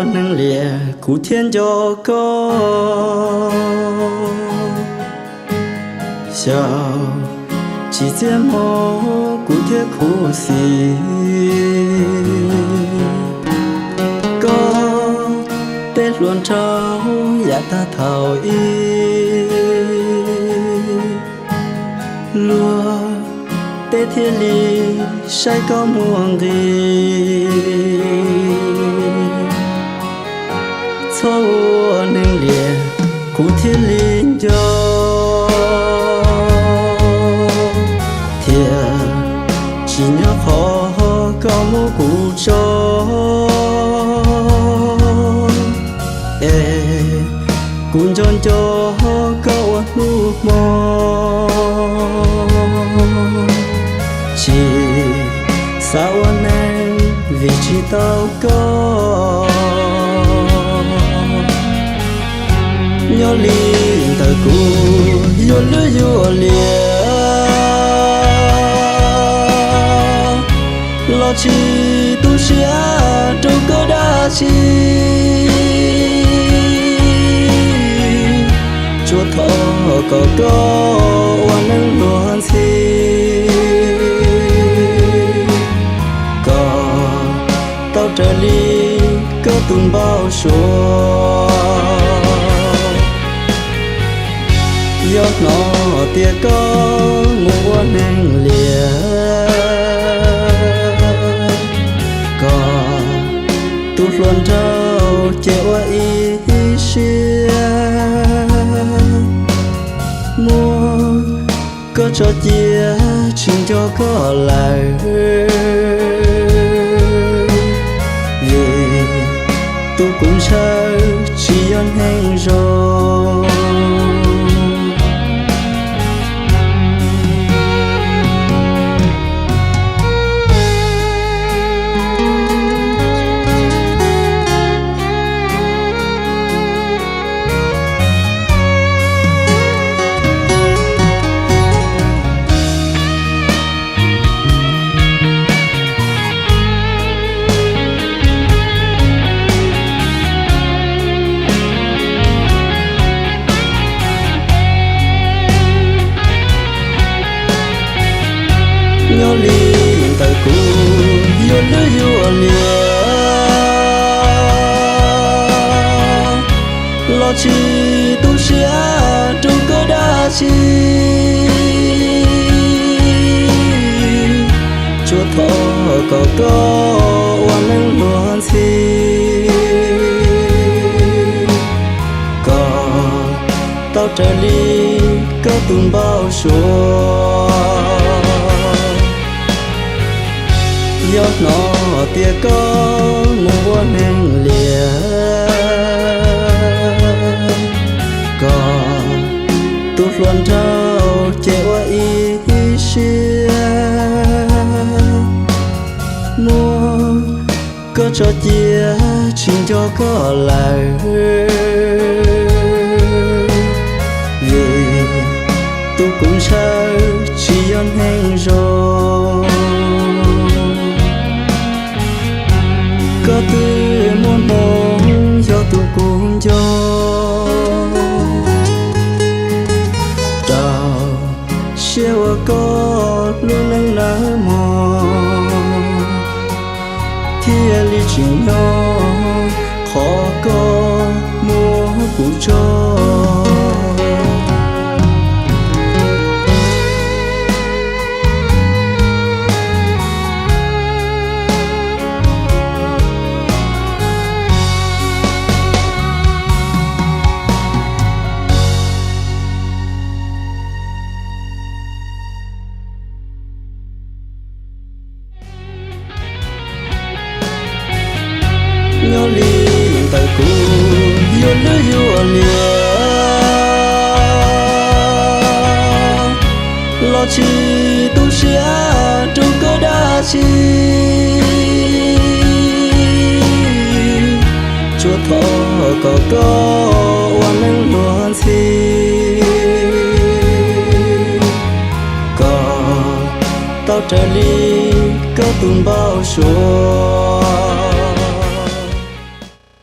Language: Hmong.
Neeg liam, kuv thiaj nco koj, xyaum tsis txiaj hmo kuv thiaj khuv xim. Koj tej hluas nraug yav tag thaum ub, luag tej thiaj li saib koj muaj nqis. Txhob ua neeg liam, kuv thiaj li nco, thiab tsis nyob qhov koj muab kuv tso, es kuv nco nco koj ua hnub hmo, tsis xav ua neeg vim tsis tau koj. Nyob li ntawm kuv yuav lwj yuav liam, los tsis tu siab rau koj dab tsi. Tsuas thov kom koj ua neej luag ntxhi, kom tau raws li koj tus npau suav. Yog hnov tias koj mus ua neeg liam, kom tus hluas nraug ces ua ib siab, muab koj tso cia tsis nco koj lawm, vim tus kuv ntshaw tsis yog neeg zoo. Nyob li ntawm kuv yuav lwj yuav liam, los tsis tu siab rau koj dab tsi. Tsuas thov kom koj ua neej luag ntxhi, kom tau raws li koj tus npau suav. Yog hnov tias koj mus ua neeg liam, kom tus hluas nraug ces ua ib siab, muab koj tso cia tsis nco koj lawm, vim tus kuv ntshaw tsis yog neeg zoo. Koj twb muaj hmoo yog tus kuv nco, rau siab ua koj lub neej nawb mog, thiaj li tsim nyog qhov koj muab kuv tso. Nyob li ntawm kuv yuav lwj yuav liam, los tsis tu siab rau koj dab tsi. Tsuas thov kom koj ua neej luag ntxhi, kom tau raws li koj tus npau suav.